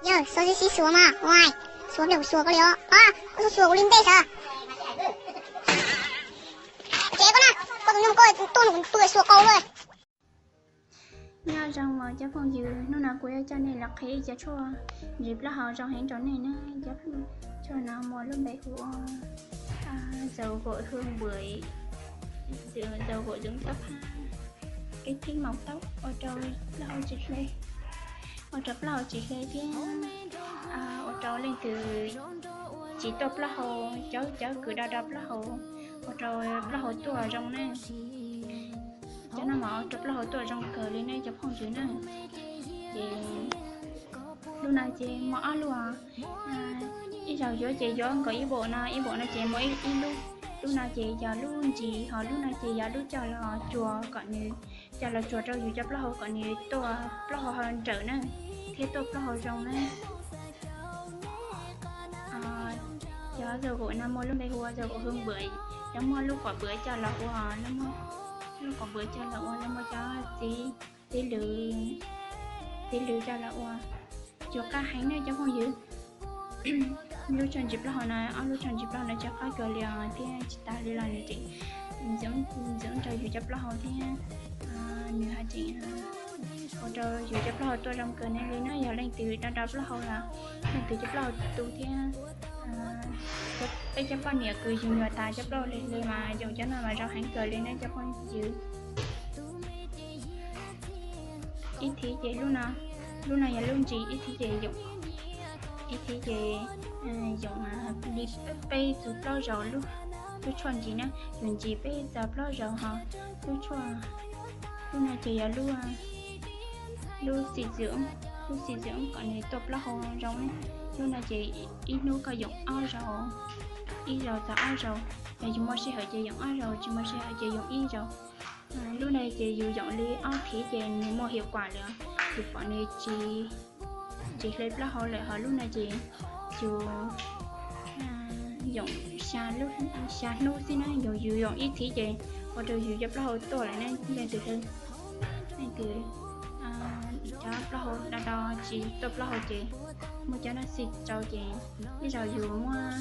Yog, xyuas xyuas mas, ua, xyuas pliag kuv xyuas koj li os. Koj xyuas xyuas kuv li ntej xwb. Ces koj na, koj tus nyuj koj tuaj nws kuv pw xuas qau luaj. Nyob zoo os cov phooj ywg, hnub no kuv yuav coj nej los qhia ib co tshuaj ntsis plaub hau zoo heev rau nej na. Cov tshuaj no muaj lub npe hu ua dầu gội hương bưởi, dầu gội dưỡng tóc ha, cái thính màu tóc, ua rau plaub hau tsis hle, ua rau plaub hau tsis hle thiab ua rau leej twg tsis tuaj plaub hau, cov cov kws do do plaub hau, ua rau plaub hau tuaj zoo na. Cov no mas ua rau plaub hau tuaj zoo kawg li ne cov phooj ywg na. Ces lub no ces muaj ob lub os. Ib zaug yuav ces yuav nkaus ib npaum no, ib npaum no ces muaj ib lub. Lub no ces yog lub ntsis, ho lub no ces yog lub coj los tsuag kom nws, coj los tsuag rau yus cov plaub hau kom nws tuaj plaub hau nrawm na, thiab tuaj plaub hau zoo na. Cov dầu gội no muaj lub npe hu ua dầu gội hương bưởi, lawv muaj lub quav bưởi coj los ua, lub quav bưởi coj los ua, lawv muaj cov txiv, txiv lws, txiv lws coj los ua, cua qab heev ne cov phooj ywg. Lub tshuaj ntsis plaub hau no, ob lub tshuaj ntsis plaub hau no cua qab kawg li os, thiab tsis tas li los nws tseem ntxim rau yus cov plaub hau thiab. Nws haj tseem ua rau yus cov plaub hau tuaj zoo kawg ne li na. Yog leej twg do do plaub hau los leej twg cov plaub hau tu thiab, peb cov poj niam kws yus nyuam tas cov plaub hau hle hle mas yoom cov no mas zoo heev kawg li ne cov phooj ywg. Ib thiv ces lub no, lub no yog lub ntsis, ib thiv ces yoom, ib thiv ces yoom li peb txug plaub zaus lub, lub tshuaj ntsis na, yus ntsis peb txog plaub zaus ho lub tshuaj, lub no ces yog lub, lub xim txwm, lub xim txwm kom nws tuaj plaub hau zoo ne. Lub no ces ib hnub koj yoom ob zaus, ib zaus txog ob zaus, yog yus muaj sij hawm ces yoom ob zaus, tsis muaj sij hawm ces yoom ib zaus. Lub no ces yus yoom li ob thiv ces nws muaj hiav kuam lawm, yus pom nws tsis, tsis hle plaub hau lawm, ho lub no ces yus yoom xya hnub xwb na, yog yus yoom ib thiv ces ua rau yus cov plaub hau tuaj lawm ne. Leej twg, leej twg cov plaub hau do do tsis tuaj plaub hau ces muab cov no xim rau ces ib zaug yus muab,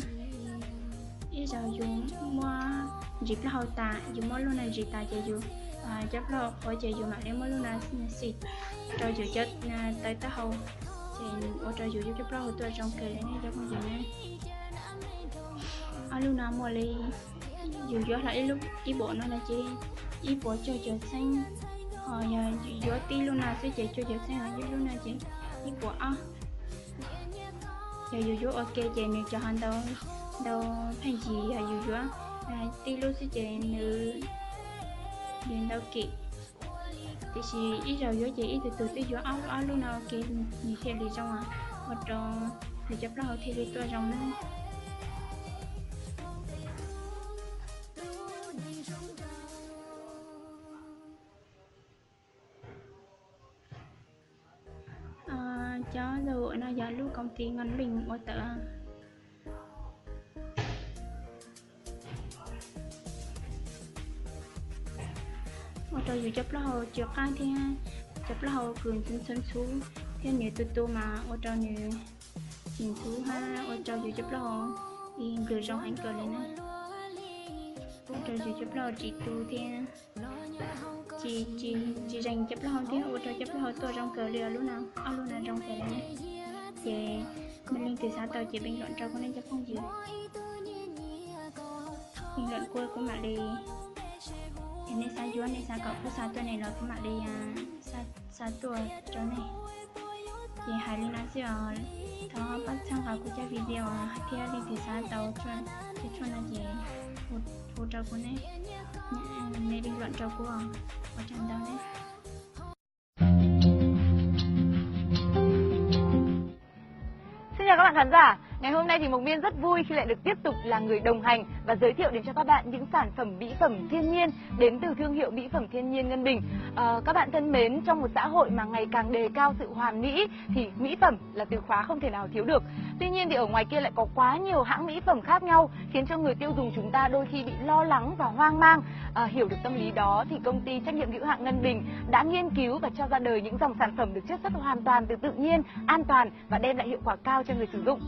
ib zaug yus muab ntsis plaub hau tas, yus muab lub no ntsis tas ces yus cov plaub hau qhuav ces yus mam li muab lub no xim rau yus cov taw taub hau, ces ua rau yus cov plaub hau tuaj zoo kawg li ne cov phooj ywg ne. Ob lub no muaj li, yus yuav hlo ib lub, ib puas no no ces ib puas cuaj caum txheeb, ho yog yuav tib lub no xwb ces cuaj caum txheeb, ho ib lub no ces ib puas ob. Yog yus yuav ua ke ces nws cov ho ntau, ntau pheej yig, yog yus yuav tib lub xwb ces nws, nws ntau kim. Tiam sis ib zaug yuav ces ib tug tug twb yuav ob lub, ob lub no ua ke nws thiaj li zoo, ua rau nws cov plaub hau thiaj li tuaj zoo na. Cov dầu gội no yog lub công ty Ngân Bình ua tawm, ua rau yus cov plaub hau cua qab thiab cov plaub hau kws ntxhub ntxhub thiab nws tu tu mas ua rau nws tsis ntxhub hab ua rau yus cov plaub hau nplws zoo heev kawg li na. Ua rau yus cov plaub hau tsis tu thiab tsis, tsis zeeg cov plaub hau thiab ua rau cov plaub hau tuaj zoo kawg li os. Lub no, ob lub no zoo kawg li. Ces leej twg xav tau ces bình luận rau kuv nej cov phooj ywg. Bình luận kuv, kuv mam li, yog nej xav yuav, nej xav kom kuv xa tuaj nej los kuv mam li xa tuaj rau nej. Ces hais li no xwb os, thov pab txhawb nqa kuv cov video thiab leej twg xav tau cov tshuaj no ces hu rau kuv ne, nej bình luận rau kuv, ua tsaug ntau ne. Xin chào các bạn khán giả. Ngày hôm nay thì Mộc Miên rất vui khi lại được tiếp tục là người đồng hành và giới thiệu đến cho các bạn những sản phẩm mỹ phẩm thiên nhiên đến từ thương hiệu mỹ phẩm thiên nhiên Ngân Bình. Ờ, các bạn thân mến, trong một xã hội mà ngày càng đề cao sự hoàn mỹ thì mỹ phẩm là từ khóa không thể nào thiếu được. Tuy nhiên thì ở ngoài kia lại có quá nhiều hãng mỹ phẩm khác nhau, khiến cho người tiêu dùng chúng ta đôi khi bị lo lắng và hoang mang. À, hiểu được tâm lý đó thì công ty trách nhiệm hữu hạn Ngân Bình đã nghiên cứu và cho ra đời những dòng sản phẩm được chiết xuất hoàn toàn từ tự nhiên, an toàn và đem lại hiệu quả cao cho người sử dụng.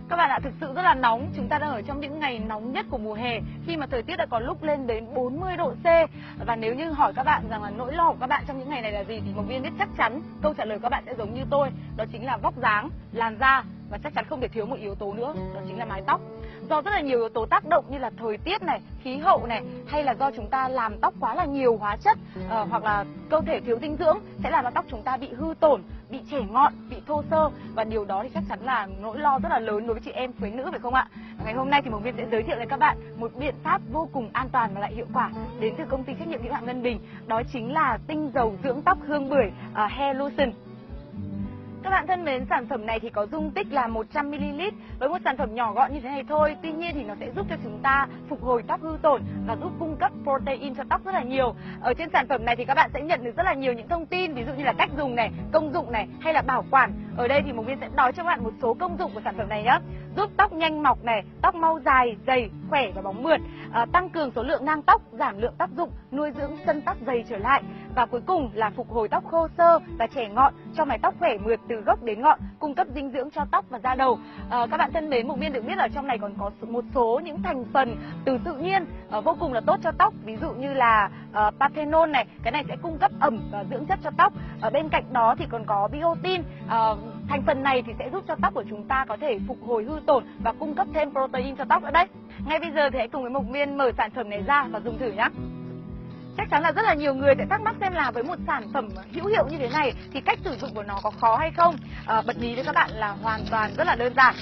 Các bạn ạ, thực sự rất là nóng. Chúng ta đang ở trong những ngày nóng nhất của mùa hè, khi mà thời tiết đã có lúc lên đến bốn mươi độ C. Và nếu như hỏi các bạn rằng là nỗi lo của các bạn trong những ngày này là gì, thì Mộc Miên biết chắc chắn câu trả lời của các bạn sẽ giống như tôi, đó chính là vóc dáng, làn da, và chắc chắn không thể thiếu một yếu tố nữa, đó chính là mái tóc. Do rất là nhiều yếu tố tác động như là thời tiết này, khí hậu này, hay là do chúng ta làm tóc quá là nhiều hóa chất, ờ, hoặc là cơ thể thiếu dinh dưỡng sẽ làm cho tóc chúng ta bị hư tổn, bị chẻ ngọn, bị thô xơ, và điều đó thì chắc chắn là nỗi lo rất là lớn đối với chị em phụ nữ, phải không ạ? Ngày hôm nay thì Mộc Miên sẽ giới thiệu với các bạn một biện pháp vô cùng an toàn và lại hiệu quả đến từ công ty trách nhiệm hữu hạn Ngân Bình, đó chính là tinh dầu dưỡng tóc hương bưởi, à, Hair Lotion. Các bạn thân mến, sản phẩm này thì có dung tích là một trăm mi-li-lit. Với một sản phẩm nhỏ gọn như thế này thôi, tuy nhiên thì nó sẽ giúp cho chúng ta phục hồi tóc hư tổn và giúp cung cấp protein cho tóc rất là nhiều. Ở trên sản phẩm này thì các bạn sẽ nhận được rất là nhiều những thông tin, ví dụ như là cách dùng này, công dụng này, hay là bảo quản. Ở đây thì Mộc Miên sẽ nói cho các bạn một số công dụng của sản phẩm này nhé. Giúp tóc nhanh mọc này, tóc mau dài, dày, khỏe và bóng mượt, à, tăng cường số lượng nang tóc, giảm lượng tóc rụng, nuôi dưỡng sân tóc dày trở lại, và cuối cùng là phục hồi tóc khô xơ và trẻ ngọn, cho mái tóc khỏe mượt từ gốc đến ngọn, cung cấp dinh dưỡng cho tóc và da đầu. Ờ, các bạn thân mến, Mộc Miên được biết ở trong này còn có một số những thành phần từ tự nhiên, ờ, vô cùng là tốt cho tóc, ví dụ như là, ờ, panthenol này, cái này sẽ cung cấp ẩm và dưỡng chất cho tóc. Ở bên cạnh đó thì còn có biotin. Ờ, thành phần này thì sẽ giúp cho tóc của chúng ta có thể phục hồi hư tổn và cung cấp thêm protein cho tóc nữa đấy. Ngay bây giờ thì hãy cùng với Mộc Miên mở sản phẩm này ra và dùng thử nhé. Chắc chắn là rất là nhiều người sẽ thắc mắc xem là với một sản phẩm hữu hiệu như thế này thì cách sử dụng của nó có khó hay không? Ờ, bật mí với các bạn là hoàn toàn rất là đơn giản.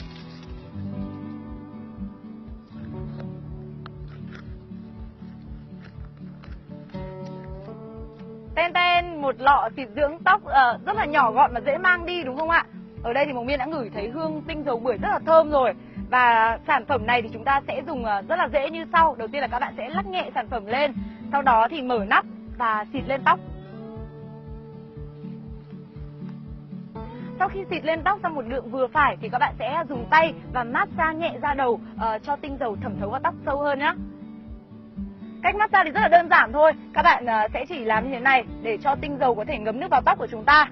Ten ten, một lọ xịt dưỡng tóc, ờ, rất là nhỏ gọn mà dễ mang đi đúng không ạ? Ở đây thì Mộc Miên đã ngửi thấy hương tinh dầu bưởi rất là thơm rồi. Và sản phẩm này thì chúng ta sẽ dùng, ờ, rất là dễ như sau. Đầu tiên là các bạn sẽ lắc nhẹ sản phẩm lên, sau đó thì mở nắp và xịt lên tóc. Sau khi xịt lên tóc trong một lượng vừa phải thì các bạn sẽ dùng tay và massage nhẹ da đầu, ờ, cho tinh dầu thẩm thấu vào tóc sâu hơn nhé. Cách massage thì rất là đơn giản thôi. Các bạn, ờ, sẽ chỉ làm như thế này để cho tinh dầu có thể ngấm nước vào tóc của chúng ta.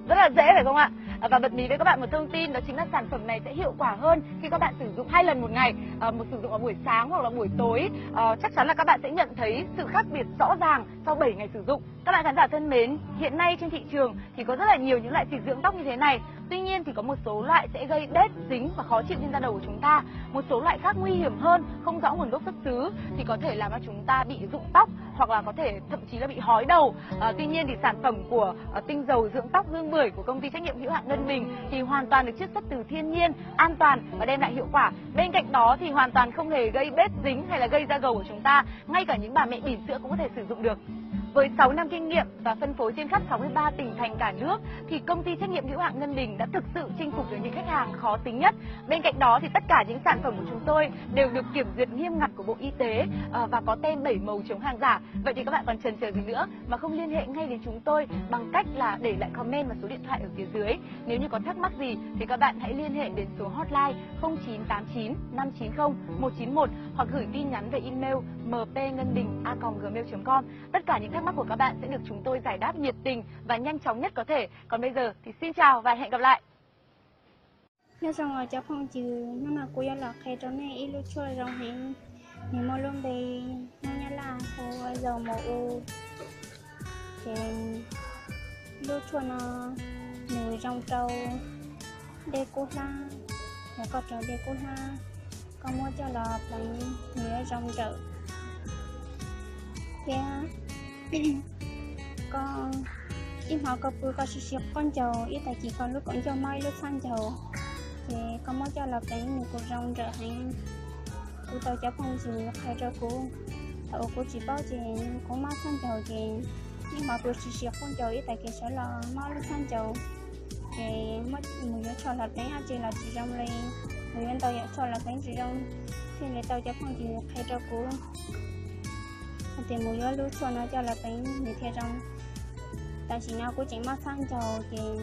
Rất là dễ phải không ạ? Ờ, và bật mí với các bạn một thông tin, đó chính là sản phẩm này sẽ hiệu quả hơn khi các bạn sử dụng hai lần một ngày, ờ, một sử dụng vào buổi sáng hoặc là buổi tối. Ờ, chắc chắn là các bạn sẽ nhận thấy sự khác biệt rõ ràng sau bảy ngày sử dụng. Các bạn khán giả thân mến, hiện nay trên thị trường thì có rất là nhiều những loại xịt dưỡng tóc như thế này. Tuy nhiên thì có một số loại sẽ gây bết dính và khó chịu trên da đầu của chúng ta. Một số loại khác nguy hiểm hơn, không rõ nguồn gốc xuất xứ thì có thể làm cho chúng ta bị rụng tóc hoặc là có thể thậm chí là bị hói đầu. Ờ, tuy nhiên thì sản phẩm của, ờ, tinh dầu dưỡng tóc hương bưởi của công ty trách nhiệm hữu hạn Ngân Bình thì hoàn toàn được chiết xuất từ thiên nhiên, an toàn và đem lại hiệu quả. Bên cạnh đó thì hoàn toàn không hề gây bết dính hay là gây ra gầu của chúng ta. Ngay cả những bà mẹ bỉm sữa cũng có thể sử dụng được. Với sáu năm kinh nghiệm và phân phối trên khắp sáu mươi ba tỉnh thành cả nước, thì công ty trách nhiệm hữu hạn Ngân Bình đã thực sự chinh phục được những khách hàng khó tính nhất. Bên cạnh đó thì tất cả những sản phẩm của chúng tôi đều được kiểm duyệt nghiêm ngặt của Bộ Y tế, ờ, và có tem bảy màu chống hàng giả. Vậy thì các bạn còn chần chờ gì nữa mà không liên hệ ngay đến chúng tôi bằng cách là để lại comment và số điện thoại ở phía dưới. Nếu như có thắc mắc gì thì các bạn hãy liên hệ đến số hotline không chín tám chín năm chín không một chín một hoặc gửi tin nhắn về email m p ngân bình a còng gmail chấm com. Tất cả những thắc mắc của các bạn sẽ được chúng tôi giải đáp nhiệt tình và nhanh chóng nhất có thể. Còn bây giờ thì xin chào và hẹn gặp lại. Nyob zoo os cov phooj ywg, hnub no kuv yuav los qhia rau nej ib lub tshuaj zoo heev, nws muaj lub npe Hmoob Nyab Laj hu ua Dầu Màu U. Ces lub tshuaj no nws zoo rau dej kub hlab, yog koj raug dej kub hlab, koj muab coj los pleev nws yuav zoo nrawm. Thiab koj ib hmo koj pw koj siv siv qaub ncaug, ib tag kis koj lub kaum ncauj mob ib lub txhab ncaug, ces koj muab coj los pleev nws kuj zoo nrawm heev. Kuv tau cov phooj ywg qhia rau kuv, thaum uas kuv tsis paub ces kuv mob txhab ncaug ces ib hmo kuv siv siv qaub ncaug ib tag kis sawv los mob lub txhab ncaug, ces muab mus yuav tshuaj los pleev dab tsi los tsis zoo li, mus yuav ntau yam tshuaj los pleev tsis zoo, thiaj li tau cov phooj ywg qhia rau kuv hais tias mus yuav lub tshuaj no coj los pleev nws thiaj zoo. Tam sim no kuv tseem mob txhab ncaus ces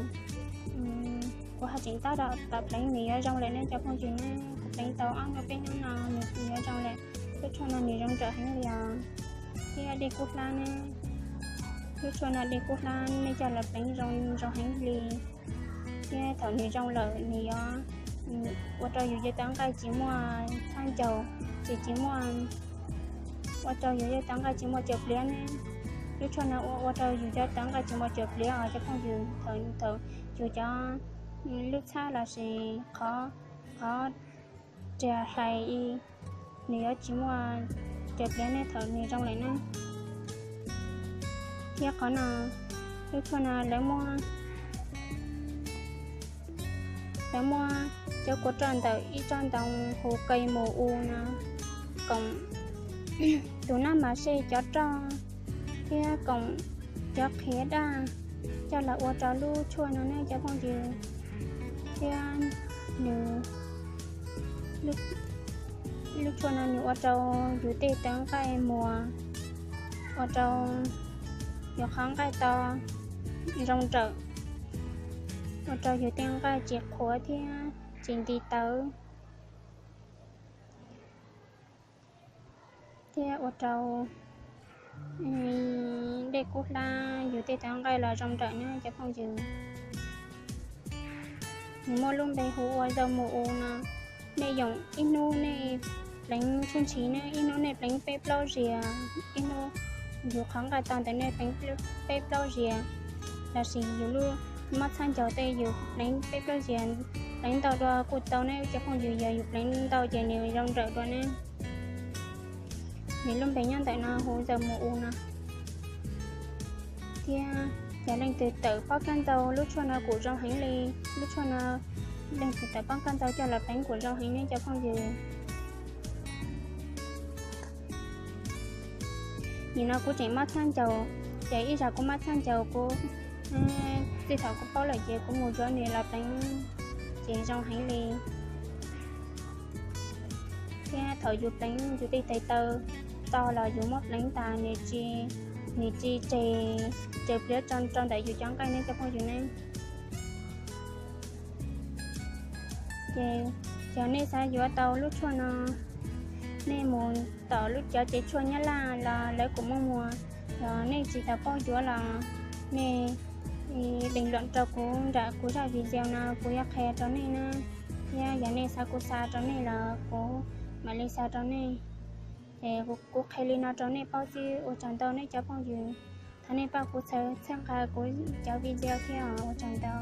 kuv haj tseem tab tom pleev nws yuav zoo lawm ne cov phooj ywg ne. Kuv pleev tau ob hnub peb hnub no nws yuav zoo lawm. Lub tshuaj no nws zoo nrawm heev li os. Thiab dej kub hlab ne, lub tshuaj no dej kub hlab nej coj los pleev zoo zoo heev li. Thiab thaum nws zoo lawm nws yuav ua rau yus cov tawv nqaij tsis muaj txhab ncaus, ces tsis muaj, ua rau yus cov tawv nqaij tsis muaj cawv pliav ne. Lub tshuaj no ua ua rau yus cov tawv nqaij tsis muaj cawv pliav os cov phooj ywg. Thaum thaum yus cov lub txhab lossis qhov qhov riag hlais nws yuav tsis muaj cawv pliav ne thaum nws zoo lawm ne. Thiab qhov no, lub tshuaj no lawv muab, lawv muab cov kua roj ntawm ib tsob ntoo hu kais mus u no, koom tus nab mas sej cov roj thiab koom cov qhiav daj coj los ua rau lub tshuaj no ne cov phooj ywg. Thiab nws, lub tshuaj no nws ua rau yus tej tawv nqaij muag, ua rau yus qhov nqaij to zoo nrawm, ua rau yus tej nqaij tsis qhuav thiab tsis nti tawv, thiab ua rau dej kub hlab yus tej tawv nqaij los zoo nrawm ne cov phooj ywg. Nws muaj lub npe hu ua Zau Mus U no. Nej yoom ib hnub nej pleev tshwj ntshiv ne, ib hnub nej pleev peb plaub zias, ib hnub yus qhov nqaij to ntawd nej pleev peb plaub zias, lossis yus lub mob txhab ncaus tej yus pleev peb plaub zias, pleev ntau dua kuj tau ne cov phooj ywg. Yog yus pleev ntau ces nws zoo nrawm dua ne. Nws lub npe nyob ntawm no hu Zau Mus U no. Thiab yog leej twg tawm pob kab ntxau, lub tshuaj no kuj zoo heev li. Lub tshuaj no leej twg tawm pob kab ntxau coj los pleev kuj zoo heev ne cov phooj ywg. Nim no kuv tseem mob txhab ncaus, ces ib zag kuv mob txhab ncaus kuv, txij thaum kuv paub lawm ces kuv mus yuav nws los pleev ces zoo heev li. Thiab thaum yus pleev yus tej tes taw to los yus muab pleev tas nws tsis, nws tsis tseg cawv pliav rau ntawm yus cov nqaij ne cov phooj ywg ne. Ces yog nej xav yuav tau lub tshuaj no, nej mus tom lub cov tsev tshuaj Nyab Laj los lawv kuj muaj muag. Yog nej tsis tau paub yuav los nej bình luận rau kuv nram kuv zaj video no kuv yuav qhia rau nej na. Thiab yog nej xav kuv xa rau nej los kuv mam li xa rau nej. Es kuv qhia li no rau nej paub xwb, ua tsaug ntau nej cov phooj ywg. Thov nej pab kuv txhawb nqa kuv cov video thiab, ua tsaug ntau.